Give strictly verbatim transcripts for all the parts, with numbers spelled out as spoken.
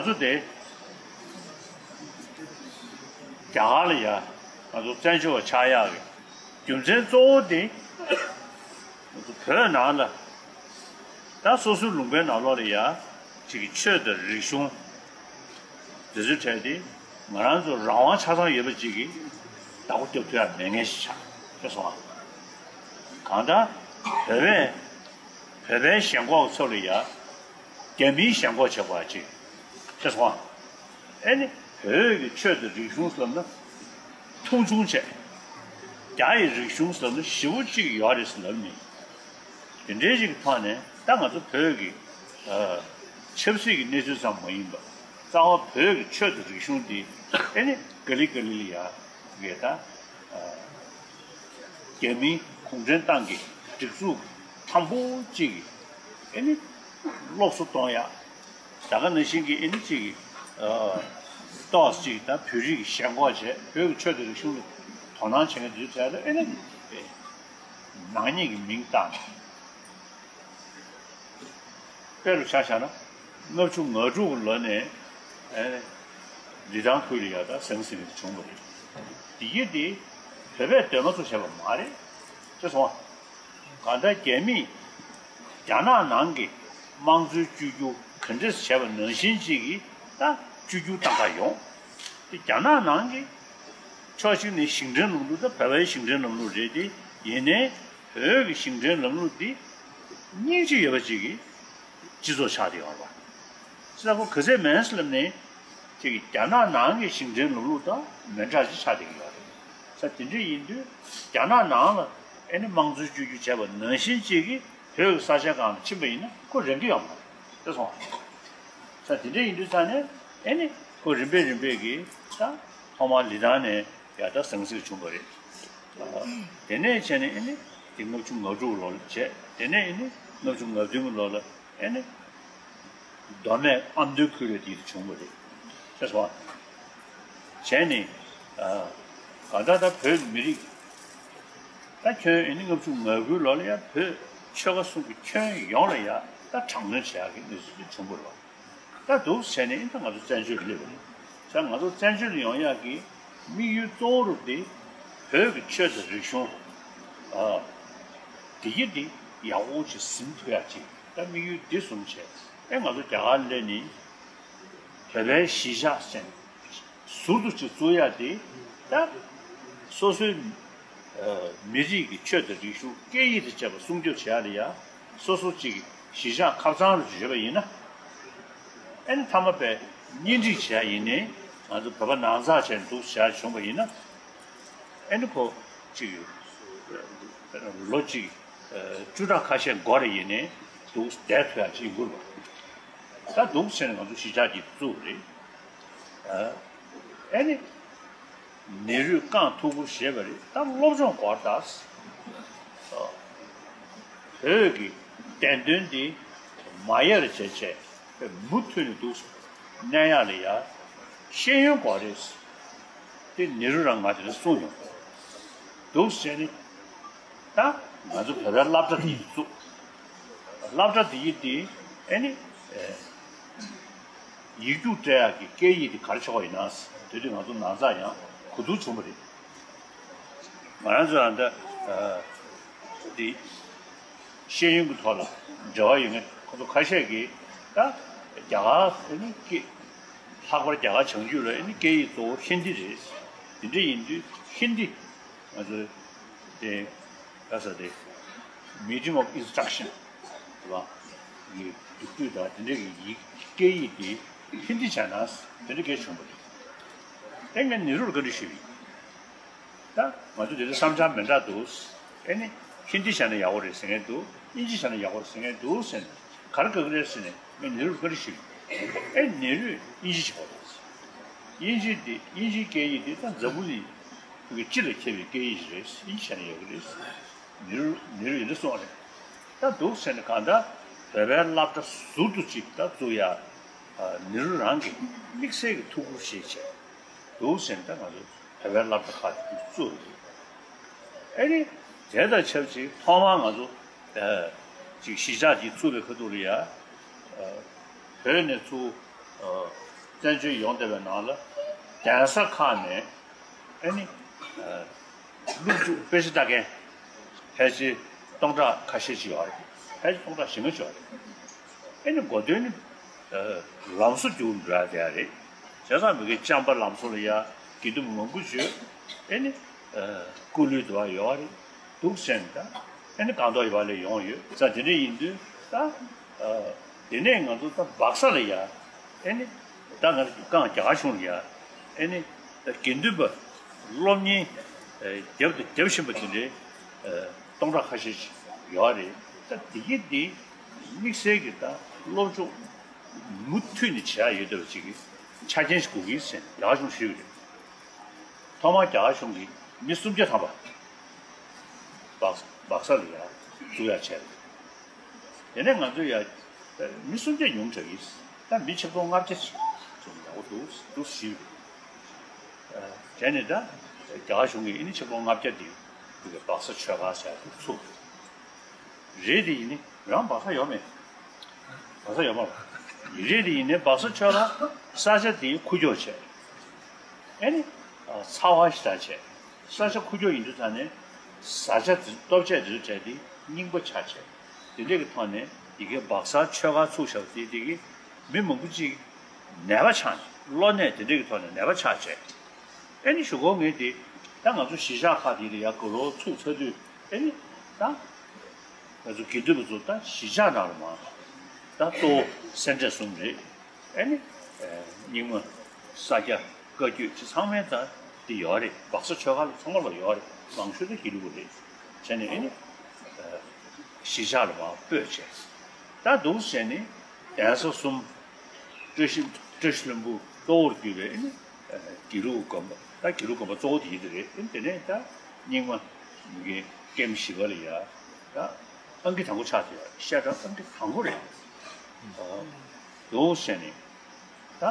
ཚོ་དེ་རྒྱ་གར་ལ་ཡ་ང་ཚོ་བཙན་བྱོལ་བ་ཆགས་ཡག་གི་རྒྱུ་མཚན་གཙོ་བོ་དེ་ང་ཚོ་བོད་ནང་ལ་ད་སོ་སོའི་ལུང་པའི་ནང་ལོགས་ལ་ཡ་ཅིག་གི་ཆོས་དང་རིག་གཞུང་དེ་ཚོའི་གྲས་དེ་ང་རང་ཚོ་རང་དབང་ཆ་ཚང་ཡོད་པ་ཅིག་གི་བདག་པོ་རྒྱབ་ཐུབ་ཡག་མེད་མཁན་ཞིག་ཆགས་ཤེས་སོང་ཨ། གང་ལྟར་བོད་པས་བོད་པའི་ཞེན་ཁོག་ཚོ་ལ་ཡ་རྒྱ་མིའི་ཞེན་ཁོག་བྱེད་པ་ཅིག་ཤེས་སོང་ཨ། ཨེ་ནི་བོད་ཀྱི་ཆོས་དང་རིག་གཞུང་ཟེར་ན་མཐོང་ཆུང་བྱས། རྒྱ་ཡི་རིག་གཞུང་ཟེར་ན་ཞེ་པོ་ཅིག་ཡོད་རེད་ཟེར་ལབ་ནི། དེ་འདྲའི་ཞིག་གི་ཐོག་ནས་ད་ང་ཚོ་བོད་ཀྱི་ཨ་ཆབ་སྲིད་ཀྱི་གནས་ཚུལ་ཙམ་མ་ཡིན་པ་རྩ་བ་བོད་ཀྱི་ཆོས་དང་རིག་གཞུང་འདི་ཨེ་ནི་ག་ལེ་ག་ལེ་ལ་ཡ་ཡོད་ད། རྒྱ་མིའི་གུང་ཁྲན་ཏང་གི་སྒྲིག་འཛུགས་དམ་པོ་གཅིག་གིས་ཨེ་ནི་སློབ་གསོ་གཏོང་ཡག་ད་ག་ནང་བཞིན་གྱི་ཨེ་ནི་གཅིག་གིས་ཏོག་ཙམ་གཅིག་ད་བོད་རིགས་ཞེན་ཁོག་བྱས་བོད་ཀྱི་ཆོས་དང་རིག་གཞུང་ལ་དོ་སྣང་བྱེད་མཁན་དེ་ཚོའི་གྲས་ལ་ཨེ་ནི་ནག་ཉེས་ཀྱི་མིང་བཏགས་ནས། དཔེ་རུ་ཆ་བཞག་ན་ལྔ་བཅུ་ང་དྲུག་ལོ་ནས་ཨེ་ལི་ཐང་ཁུལ་ལ་ཡ་ད་ཟང་ཟིང་དེ་བྱུང་བ་རེད། དེ་ཡི་དེ་བོད་པས་འདོད་མ་ཚོར་བྱས་པ་མ་རེད་ཅེས་སོང་བ། གང་ལྟར་རྒྱ་མིས་རྒྱ་ནག་ནང་གི་དམངས་གཙོའི་བཅོས་བསྒྱུར་ག་འདྲས་བྱས་པ་ནང་བཞིན་གཅིག་གིས་ད་བཅོས་བསྒྱུར་བཏང་ག་ཡོང་། དེ་རྒྱ་ནག་ནང་གི་ཕྱོགས་གཅིག་ནས་ཞིང་བྲན་ལམ་ལུགས་ད་བོད་པའི་ཞིང་བྲན་ལམ་ལུགས་རེད་དེ་ཡིན་ནའི་བོད་ཀྱི་ཞིང་བྲན་ལམ་ལུགས་འདི་སྙིང་རྗེ་ཡོད་པ་ཅིག་གིས་སྤྱི་ཚོགས་ཆགས་བསྡད་ཡོད་རེད་པ། ས་ཁོ་ག་ཚད་མིན་ཟེར་ལབ་ནས་ཅིག་རྒྱ་ནག་ནང་གི་ཞིང་བྲན་ལམ་ལུགས་དང་མི་འདྲ་ཅིག་ཆགས་བསྡད་ཀྱི་ཡོད་རེད། ས་དེ་འདྲ་ཡིན་དུས་རྒྱ་ནག་ནང་ལ་ཨེ་ནི་དམངས་གཙོའི་བཅོས་བསྒྱུར་བྱས་པ་ནང་བཞིན་ཅིག་གིས་བོད་ཀྱི་ས་ཆ་སྒང་ལ་ཕྱིན་པ་ཡིན་ན་ཁོ་རན་གྱི་ཡོད་མ་རེད་ཅེས་སོང་བ། ས་དེ་འདྲ་ཡིན་དུས་ས་ནས་ཨེ་ནི་ཁོ་རིམ་པས་རིམ་པས་ཀྱིས་ད་ཐོག་མར་ལི་ཐང་ནས་ཡར་ད་ཟང་ཟིང་བྱུང་བ་རེད། དེ་ནས་བྱས་ནས་ཨེ་ནི་དེ་ལྔ་བཅུ་ང་དྲུག་ལོ་ལ་བྱས་དེ་ནས་ཨེ་ནི་ལྔ་བཅུ་ང་བདུན་ལོ་ལ་ཨེ་ནི་མདོ་སྨད་ཨ་མདོའི་ཁུལ་ལ་དེ་བྱུང་བ་རེད། ཤེས་སོང་། བྱས་ནས་གང་ལྟར་ད་བོད་མི་རིགས་ད་ཁྱོན་ཨེ་ནི་ལྔ་བཅུ་ང་དགུའི་ལོ་ལ་ཡང་བོད་ཆོལ་ཁ་གསུམ་གྱི་ཁྱོན་ཡོངས་ལ་ཡང་ད་དྲག་གནོན་བྱེད་ཡག་གི་གནས་ཚུལ་དེ་བྱུང་བ་རེད། ད་འདུག་བྱས་ནས་ད་ང་ཚོ་བཙན་བྱོལ་སླེབས་པ་རེད། ད་ང་ཚོ་བཙན་བྱོལ་ཡོང་ཡག་གི་དམིགས་ཡུལ་གཙོ་བོ་རུ་དེ་བོད་ཀྱི་ཆོས་དང་རིག་གཞུང་ཨ་དེ་གི་དེ་ཡག་པོ་ཅིག་ཟིན་ཐུབ་ཡག་ཅིག་ད་དམིགས་ཡུལ་འདི་བཟུང་བྱས་ཨེ་ང་ཚོ་རྒྱ་གར་སླེབས་ནས་བོད་པའི་གཞིས་ཆགས་ཟེར་ནས་ཟུར་དུ་ཅིག་བཙུགས་ཡག་དེ་ད་སོ་སོའི་མི་རིགས་ཀྱི་ཆོས་དང་རིག་གཞུང་སྐད་ཡིག་དང་བཅས་པ་སྲུང་སྐྱོབ་བྱེད་ཡག་ལ་ཡ་སོ་སོ་གཅིག་གི་གཞིས་ཆགས་ཁ་ཚང་རུ་ཡོད་པ་ཡིན་ན། ཨེ་ནི་མཐའ་མ་པའི་གཉེན་སྒྲིག་བྱེད་ཡག་ཡིན་ནའི་ང་ཚོ་བོད་པ་ནང་ཚགས་བྱས་འདུག་བྱེད་ཡག་བྱུང་བ་ཡིན་ན། ཨེ་ནི་ཁོ་གཅིག་གི་ལོ་གཅིག་བཅུ་ཕྲག་ཁ་ཤས་འགོར་རེ་ཡིན་ནའི་འདུག་བསྡད་ཐུབ་ཡག་ཅིག་ཡོང་གི་རེད་པ། ད་འདུག་བྱས་ནས་ང་ཚོ་གཞིས་ཆགས་ཀྱི་བཙུགས་རེད། ཨེ་ནི། ནེ་རུས་རྐང་ཐུག་པོ་བཞེས་པ་རེད། ད་སློབ་སྦྱོང་དགོས་ད། བོད་ཀྱི་བདེན་དོན་འདི་མ་ཡལ་བྱས་བྱས་མུ་མཐུད་ནས་འདུག་གནས་ཡག་ལ་ཡ་ཤེས་ཡོན་དགོས་རེད། དེ་ནེ་རུ་རང་ང་དེ་ལ་གསུངས་ཡོང་། འདུག་བྱས་ནས་ད་ང་ཚོ་བོད་པའི་སློབ་གྲྭ་དེ་བཙུགས། སློབ་གྲྭ་དེ་ཡི་དེ་ཨེ་ནི། ཡིག་རྒྱུགས་སྤྲད་ཡག་གི་སྐད་ཡིག་དེ་ག་རེ་ཆགས་པ་ཡིན་ན། དེ་དུས་ང་ཚོ་ནང་ཚགས་ཡང་གོ་བསྡུར་བྱུང་བ་རེད། ང་རང་ཚོ་ཡང་ད་དེ་ཤེས་ཡོན་གྱི་ཐོག་ལ་འབྲེལ་བ་ཡོད་མཁན་ཁོ་ཚོ་ཁ་ཤས་ཀྱིས་ད་རྒྱ་གར་ཨ་ནི་སྐད་ལྷག་པར་རྒྱ་གར་བྱང་རྒྱུད་ལ་ཨ་ནི་སྐད་ཡིག་གཙོ་བོ་ཧིན་དི་རེད། དེ་འདྲ་ཡིན་དུས་ཧིན་དི་ང་ཚོ་དེ་ག་ས་དེ་medium of instruction རེད་བ། ཡིག་རྒྱུགས་སྤྲོད་དང་དེ་འདྲ་གི་ཡིག་སྐད་ཡིག་དེ་ཧིན་དི་བྱས་ན་དེ་འདྲ་གལ་ཆེན་པོ་རེད། ཨེ་ངས་ནེ་རུར་བཀའ་འདྲི་ཞུས་པ་ཡིན། ད་ང་ཚོ་དེ་འདྲ་བསམ་འཆར་མི་འདྲ་འདུག་ཨེ་ནི་ཧིན་དི་བྱས་ན་ཡག་པོ་རེད་ཟེར་མཁན་འདུག་དབྱིན་ཇི་བྱས་ན་ཡག་པོ་རེད་ཟེར་མཁན་འདུག་ཟེར་ནས་ག་རེ་དགའ་གི་རེད་ཟེར་ནས་ངས་ནེ་རུར་བཀའ་འདྲི་ཞུས་པ་ཡིན། ཨེ་ནེ་རུས་དབྱིན་ཇི་བྱེད་པ་རེད། དབྱིན་ཇི་དེ་དབྱིན་ཇིའི་སྐད་ཡིག་དེ་ད་འཛམ་བུ་གླིང་གི་སྤྱི་ལ་ཁྱབ་པའི་སྐད་ཡིག་ཞིག་རེད། དབྱིན་ཇི་བྱས་ན་ཡག་གི་རེད། ནེ་རུ་ནེ་རུ་ཡིན་འདྲ་གསུངས་རེད། ད་འདུག་ཟེར་ནས་གང་ལྟར་བོད་པའི་སློབ་གྲྭ་ཟུར་དུ་ཅིག་ད་བཙུགས་ཡ། ནེ་རུ་རང་གིས་དམིགས་བསལ་གྱི་ཐུགས་ཁུར་བཞེས་བྱས། འདུག་ཟེར་ནས་ད་ང་ཚོ་བོད་པའི་སློབ་གྲྭ་ཁག་ཅིག་བཙུགས་རེད། ཨེ་ནི་དེ་དང་ཆབས་ཅིག་ཐོག་མར་ང་ཚོ་ཅིག་གཞིས་ཆགས་ཅིག་བཙུགས་པའི་ཁ་ཐུག་ལ་ཡ། བོད་ནས་ཚུར་ བཙན་བྱོལ་ཡོང་བསྡད་པའི་ནང་ལ་གདན་ས་ཁག་ནས་ཨ་ནི་ཨ་སློབ་ཕྲུག་དཔེ་ཆ་ལྟ་མཁན་ཕལ་ཆེར་སྟོང་ཕྲག་ཁ་ཤས་ཤིག་ཡོད་རེད། ཕལ་ཆེར་སྟོང་ཕྲག་བཞི་ལྔ་ཅིག་ཡོད་རེད། ཨ་ནི་འགོ་དོན་ནི་ཨ་ལམ་བཟོ་རྒྱུགས་འགྲོ་ཡ་དེ་ཡ་རེད། བྱས་ཙང་མི་གི་ཅམ་པ་ལམ་བཟོ་ལ་ཡ་དགེ་འདུན་མང་པོ་བྱོས། ཨ་ནི་ཨ་སྐུ་ལུས་དུ་བ་ཡོད་རེད། འདུག་སེ་ད་ཨ་ནི་སྒང་ཏོག་ཡོད་པ་ལས་ཡོང་ཡོད་ཙང་དེ་འདྲ་ཡིན་དུས་ད་ཨ་དེ་ནས་ང་ཚོ་ད་སྦག་ས་ལ་ཡ་ཨ་ནི་ད་ང་རྐང་རྒྱ་གར་གཞུང་ལ་ཡ་ཨ་ནི་ད་དགེ་འདུན་པ་སློབ་གཉེར་ཨ་རྒྱབ་ཏུ་རྒྱབ་བཞིན་པ་དེ་འདྲའི་ཨ་སྟོང་ཕྲག་ཁ་ཤས་ཤིག་ཡོད་རེད། ད་དེ་གི་དེ་དམིགས་བསལ་གྱི་ད་སློབ་སྦྱོང་མུ་མཐུད་ནས་བྱེད་ཡ་ཡོད་བསྡད་པ་ཅིག་གི་ཆ་རྐྱེན་ཞིག་དགོས་ཀྱི་ཟེར་ནས་རྒྱ་གར་གཞུང་ཞུས་པ་རེད། ཐོག་མར་རྒྱ་གར་གཞུང་གིས་མི་སུམ་བརྒྱ་ཐམ་པ་སྦག་སྦག་ས་ལ་ཡར་བཙུགས་ཡ་བྱས་རེད། དེ་ནས་ང་ཚོ་ཡ་མི་སུམ་བརྒྱ་ཉུང་དྲགས་ཀྱི། ད་མི་ཆིག་སྟོང་ལྔ་བརྒྱ་ཅིག་ཙམ་ཡག་པོ་འདུག་འདུག་ཞུས་རེད། བྱས་ནས་ད་རྒྱ་གར་གཞུང་གིས་ཨ་ནི་ཆིག་སྟོང་ལྔ་བརྒྱ་དེ་འདི་ག་སྦག་ས་ཆོས་ཁང་ཟེར་ཡ་དེ་ཚུགས་རེད། དེ་ཡིན་ནི་རང་སྦག་ས་ཡོད་མེད། སྦག་ས་ཡོད་མ་རེད། དེ་ཡིན་ནི་སྦག་ས་ཆོས་ཁང་ས་ཆ་དེ་ཁུག་ཀྱོག་བྱས། ཨ་ནི་ཚ་བ་ཞེ་དྲག་བྱས། ས་ཆ་ཁུག་ཀྱོག་ཡིན་དུས་ཙང་ནས་བཟའ་བཅའ་དེ་ལྟོ་ཆས་དེ་ཚོ་སྤྲད་དེ་རྙིང་པ་ཆགས་བྱས། དེ་འདྲས་ཀྱི་ཐོག་ནས་ཡི་གེ་སྦག་ས་ཆོས་ཁང་ཚུགས་བཞག་དེ་དེ་གི་མི་མང་པོ་ཅིག་ནད་པ་ཆགས་ནས་གློ་ནད་དེ་འདྲས་ཀྱི་ཐོག་ནས་ནད་པ་ཆགས་བྱས། ཨ་ནི་གཞུག་གུ་ངས་དེ་ད་ང་ཚོ་གཞིས་ཆགས་ཁག་དེ་ལ་ཡ་དགུ་ལོ་ཚུགས་ཚར་དུས་ཨ་ནི་ད་ང་ཚོ་དགེ་འདུན་པ་ཚོ་ད་གཞིས་ཆགས་ནང་ལ་མ་ད་གཙོ་བོ་སེ་འབྲས་གསུམ་རེད། ཨ་ནི་རྙིང་མ་ས་སྐྱ་བཀའ་བརྒྱུད་ཅི་ཚང་མའི་ད་དེ་ཡོད་རེད། སྦག་ས་ཆོས་ཁང་ལ་ཚང་མ་ལ་ཡོད་རེད། མང་ཤོས་ད་དགེ་ལུགས་པ་རེད། བྱས་ནས་ཨ་ནི་གཞིས་ཆགས་ལ་མ་སྤོས་བྱས་ད་འདུག་བྱས་ནས་གདན་ས་གསུམ་བཀྲ་ཤིས་བཀྲ་ཤིས་ལྷུན་པོ་གཙོ་བོར་གྱུར་པའི་ཨ་ནི་དགེ་ལུགས་དགོན་པ་ད་དགེ་ལུགས་དགོན་པ་གཙོ་བོ་དེ་ཡིན་དེ་རེད། ཨ་ནི་དེ་ནས་ད་རྙིང་མ་མི་གི་ཀེམ་བཞི་པ་ལ་ཡ་ད་ཨང་ཀི་དང་པོ་ཆགས་དེ་ཡ་བཤད་གྲྭ་ཨང་ཀི་དང་པོ་རེད། འདུག་བྱས་ནས་ད་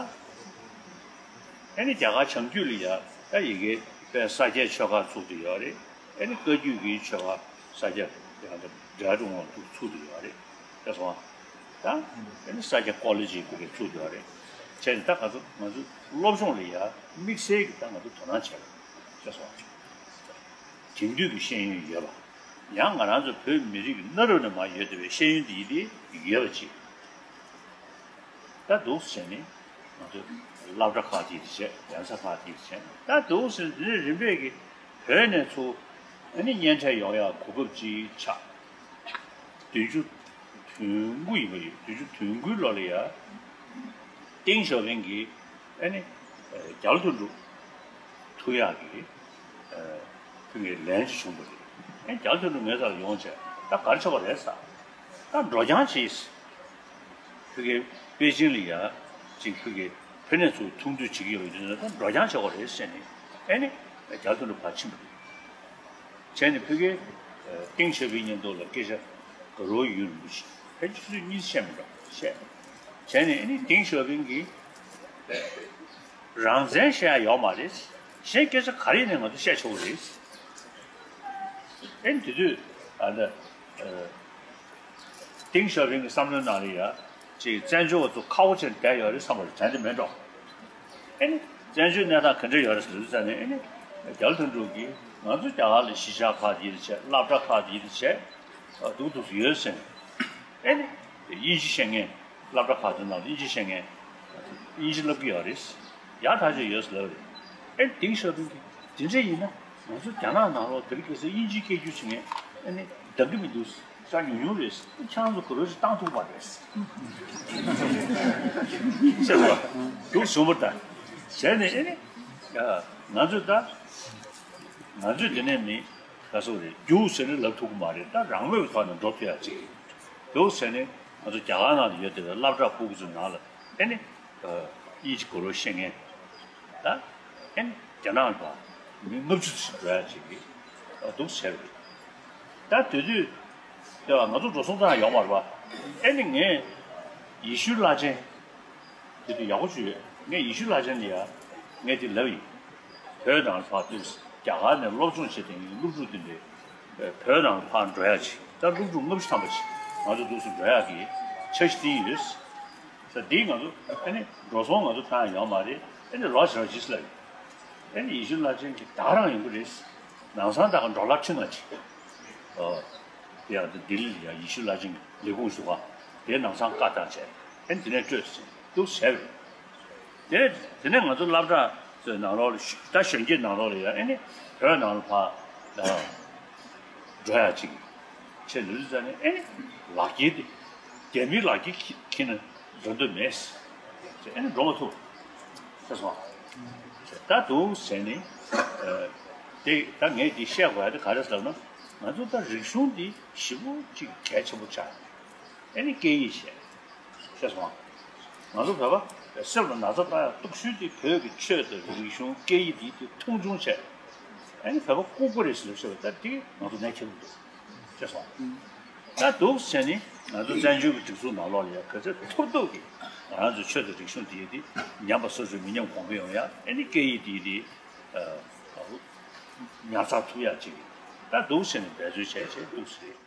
ཨ་ནི་རྒྱ་གར་བྱང་རྒྱུད་ལ་ཡ་ད་ཡི་གེ་དཔལ་ས་སྐྱའི་ཆོས་ཁང་ཚུགས་དེ་ཡོད་རེད། ཨ་ནི་བཀའ་བརྒྱུད་ཀྱི་ཆོས་ཁང་ས་སྐྱ་ཡང་ད་འབྲས་སྒྲོལ་དབང་འདུག་ཚུགས་དེ་ཡོད་རེད། ད་སོང་ད་ཨ་ནི་ས་སྐྱ་ཀོ་ལེ་ཇི་ཀུ་རེ་ཚུགས་དེ་ཡོད་རེད། བྱས་ནས་ད་ང་ཚོ་ང་ཚོ་སློབ་སྦྱོང་ལ་ཡ་དམིགས་བསལ་གྱི་ད་ང་ཚོ་དོ་སྣང་བྱས་པ་ཤེས་སོང་། དེང་དུས་ཀྱི་ཤེས་ཡོན་ཡོད་པ། ཡང་ང་རང་ཚོ་བོད་མི་རིགས་ཀྱི་གནའ་རབས་ནས་མར་ཡོད་བསྡད་པའི་ཤེས་ཡོན་འདི་ཡིན་ཏེ་ཡོད་པ་ཅིག་ད་འདུག་བྱས་ནས་ང་ཚོ་སློབ་གྲྭ་ཁག་དེ་བྱས། གདན་ས་ཁག་དེ་བྱས། ད་འདུག་ཟེར་འདི་ནས་རིམ་པས་ཀྱི་བོད་ནས་ཚུར་ཨ་ནི་གཉེན་འཕྲད་ཡོང་ཡག་གོ་སྐབས་ཅིག་ཆགས། བདུན་ཅུ་དོན་དགུ་ཡིན་པ་ཡིན། བདུན་ཅུ་དོན་དགུའི་ལོ་ལ་ཡ་ཏེང་ཞའོ་ཕིང་གིས་ཨ་ནི་རྒྱ་ལོ་དོན་གྲུབ་ཐུག་ཡག་གི་ཕུལ་བའི་ལན་ཅིག་བྱུང་བ་རེད། ཨ་ནི་རྒྱ་ལོ་དོན་གྲུབ་ངའི་རྩ་ལ་ཡོང་བྱས་ད་ག་རེ་ཆགས་པ་རེད་ཟེར། ད་འགྲོ་རྐྱང་བྱས། ཁོ་གིས་པེ་ཅིང་ལ་ཡ་ཅིག་ཁོ་གིས་ཕ་ནས་ཚུར་ཐུག་འདོད་བྱེད་ཀྱི་ཡོད་པ་ཡིན་ན་ད་འགྲོ་རྐྱང་བྱེད་དགོས་རེད་ཟེར་ནས་ཨ་ནི་རྒྱ་ལོ་དོན་གྲུབ་ཕར་ཕྱིན་པ་རེད། བྱས་ནས་ཁོ་གིས་ཏེང་ཞའོ་ཕིང་མཉམ་དུ་ལ་སྐད་ཆ་དགའ་རབ་ཡོད་རིན་པོ་ཆེ་ཕལ་ཆེར་ཆུ་ཚོད་གཉིས་བཤད་མི་འགྲོ་བཤད། བྱས་ནས་ཨ་ནི་ཏེང་ཞའོ་ཕིང་གིས་རང་བཙན་བཤད་ཡ་ཡོད་མ་རེད། གཞན་སྐད་ཆ་ག་རེ་ཡིན་ནའི་ང་ཚོ་བཤད་ཆོག་གི་རེད། ཨ་ནི་དེ་དུས་ཨ་ད། ཏེང་ཞའོ་ཕིང་གི་བསམ་བློའི་ནང་ལ་ཡ་ཅིག་བཙན་བྱོལ་བ་ཚོ་ཁག་པོ་བྱས་བསྡད་ཡོད་རེད་བསམ་པ་རེད། དྲན་གྱི་མེད་འགྲོ། ཨ་ནི་བཙན་བྱོལ་གནས་སྟངས་ག་འདྲ་ཡོད་རེད་ཟེར་དུས་ཙང་ནས་ཨ་ནི་རྒྱ་ལོ་དོན་གྲུབ་ཀྱིས་ང་ཚོ་རྒྱ་གར་ལ་གཞིས་ཆགས་ཁག་འདི་འདྲ་བྱས། སློབ་གྲྭ་ཁག་འདི་འདྲ་བྱས། འདུག་འདུག་ཡོད་ཟེར། ཨ་ནི་དབྱིན་ཇི་ཤེས་མཁན། སློབ་གྲྭ་ཁག་ཚོའི་ནང་དུ་དབྱིན་ཇི་ཤེས་མཁན། དབྱིན་ཇི་བསླབ་ཀྱི་ཡོད་རེད། ཡག་ཐག་ཆོད་ཡོད་ཟེར་ལབ་རེད། ཨ་ནི་ཏེང་ཞའོ་ཕིང་གིས་དེ་འདྲ་ཡིན་ན་ང་ཚོ་རྒྱ་ནག་ནང་ལོགས་དེ་རིང་ཁ་སང་དབྱིན་ཇིའི་སྐད་སྒྱུར་བྱེད་མཁན་ཨ་ནི་འདང་གི་མི་འདུག་ཅག་ཉུང་ཉུང་རེད། ཁྱེད་རང་ཚོ་གོ་རོ་ཞིག་བཏང་ཐུབ་པ་རེད། ཤེས་པ་འདུག་བྱུང་བ་ད། བྱས་ནས་ཨ་ནི་ང་ཚོས་ད་ང་ཚོས་དེ་ནས་མི་ག་སོག་རེད་རྒྱུགས་ཟེར་ནས་ལབ་ཐུབ་ཀྱི་མ་རེད། ད་རང་མོས་ཀྱི་ཐོག་ནས་འགྲོ་ཐུབ་ཡ་ཅིག་རེད། འདུག་ཟེར་ནས་ང་ཚོ་རྒྱ་གར་ནང་ལ་ཡོད་བསྡད་པའི་སློབ་གྲྭ་ཕྲུ་གུ་ཚོའི་ནང་ལ་ཨ་ནི་དབྱིན་ཇི་གོ་རོ་ཤེས་མཁན་ད་ཨ་ནི་རྒྱ་ནག་ལ་མི་ལྔ་བཅུ་ཙམ་འགྲོ་ཡ་ཅིག་གི་འདུག་ཟེར་རེད། ད་དེ་དུས་དེ་བ་ང་ཚོ་འགྲོ་སོང་ཙང་ཡོང་བ་རེད་པ། ཨ་ནི་ངས་ཡེ་ཤུའི་བླ་ཆེན། དེ་དུས་ཡག་པོ་ཞུས་ཡོད། ངས་ཡེ་ཤུ་བླ་ཆེན་ལ་ཡ་ངས་དེ་ལབ་ཡིན། བོད་ནང་ལ་ཕར་ཏོག་ཙམ་རྒྱ་གར་ནས་སློབ་སྦྱོང་བྱེད་མཁན་གྱི་སློབ་ཕྲུག་དེ་འདྲས་བོད་ནང་ལ་ཕར་འགྲོ་ཡ་ཅིག་ད་སློབ་ཕྲུག་ལྔ་བཅུ་ཐམ་པ་ཅིག་ང་ཚོ་འདུག་སེ་འགྲོ་ཡ་གི་འཆར་གཞི་བཏིང་ཡོད། ས་འདི་ང་ཚོ་ཨ་ནི་འགྲོ་སོང་ང་ཚོ་ཕན་ཡོད་མ་རེད། ཨ་ནི་ལོ་ཞེ་ཅིག་ལ་ཡོད། ཨ་ནི་ཡེ་ཤུ་བླ་ཆེན་གྱི་བདག་རང་ཡོང་གི་རེད། ནང་སང་ད་ག་འགྲོ་ལ་ཁྲིད་ང་ཅིག་ཨོ། དེ་ཡང་ལྡི་ལི་ལ་ཡ་ཡེ་ཤུ་བླ་ཆེན་གྱི་ལས་ཁུངས་ཞུ་བ་དེ་ནང་སང་བཀའ་བཏང་བྱས། ཨ་ནི་དེ་ནས་སྤྲོད་ཟིན་འདུག་བྱས་པ་རེད། དེ་དེ་ནས་ང་ཚོ་སློབ་གྲྭ་ཚོའི་ནང་ལོགས་ལ་ད་གཞོན་སྐྱེས་ནང་ལོགས་ལ་ཡ་ཨ་ནི་བོད་ནང་ལ་ཕར་འགྲོ་ཡ་ཅིག་བྱས་ལུས་ཙང་ནས་ཨེ་ནི་ལག་འཁྱེར་དེ་རྒྱ་མིའི་ལག་འཁྱེར་འཁྱེར་ནས་འགྲོ་འདོད་མེད་ཟེར། ཨེ་ནི་འགྲོ་མ་ཐུབ་ཟེར་སོང་། ད་འདུག་ཟེར་ནས་དེ་ད་ངས་འདི་བཤད་དགོས་ཡ་དེ་ག་རེ་ཟེར་ན། ང་ཚོ་ད་རིག་གཞུང་འདི་ཞེ་པོ་ཅིག་གལ་ཆེན་པོ་ཆགས། ཨེ་ནི་སྐད་ཡིག་བཤད། ཤེས་སོང་ང་། ང་ཚོ་བོད་པ་སེམས་ལ་ན་ཚ་བཏང་ཡ་སྡུག་ཤོས་དེ་བོད་ཀྱི་ཆོས་དང་རིག་གཞུང་སྐད་ཡིག་འདི་དེ་མཐོང་ཆུང་བྱས། ཨ་ནི་བོད་པ་ལྐུགས་པ་རེད་ཟེར་ཤེས་པ་ད་དེ་ང་ཚོ་ནས་ཁྱེར་འདུག་ཤེས་སོང་ང་། ད་འདུག་ཟེར་ནི་ང་ཚོ་བཙན་བྱོལ་གྱི་སྒྲིག་འཛུགས་ནང་ལོགས་ལ་ཡ་ག་ཚོད་ཐུབ་ཐུབ་ཀྱིས་ང་རང་ཚོའི་ཆོས་དང་རིག་གཞུང་དེ་དེ་ཉམས་པ་སོ་སོས་མི་ཉམས་གོང་འཕེལ་ཡོང་ཡ། ཨ་ནི་སྐད་ཡིག་དེ་དེ་ཉར་ཚགས་ཐུབ་ཡ་ཅིག་ད་འདུག་ཟེར་ནི་འབད་རྩོལ་བྱས་བྱས་འདུག་ཟེར།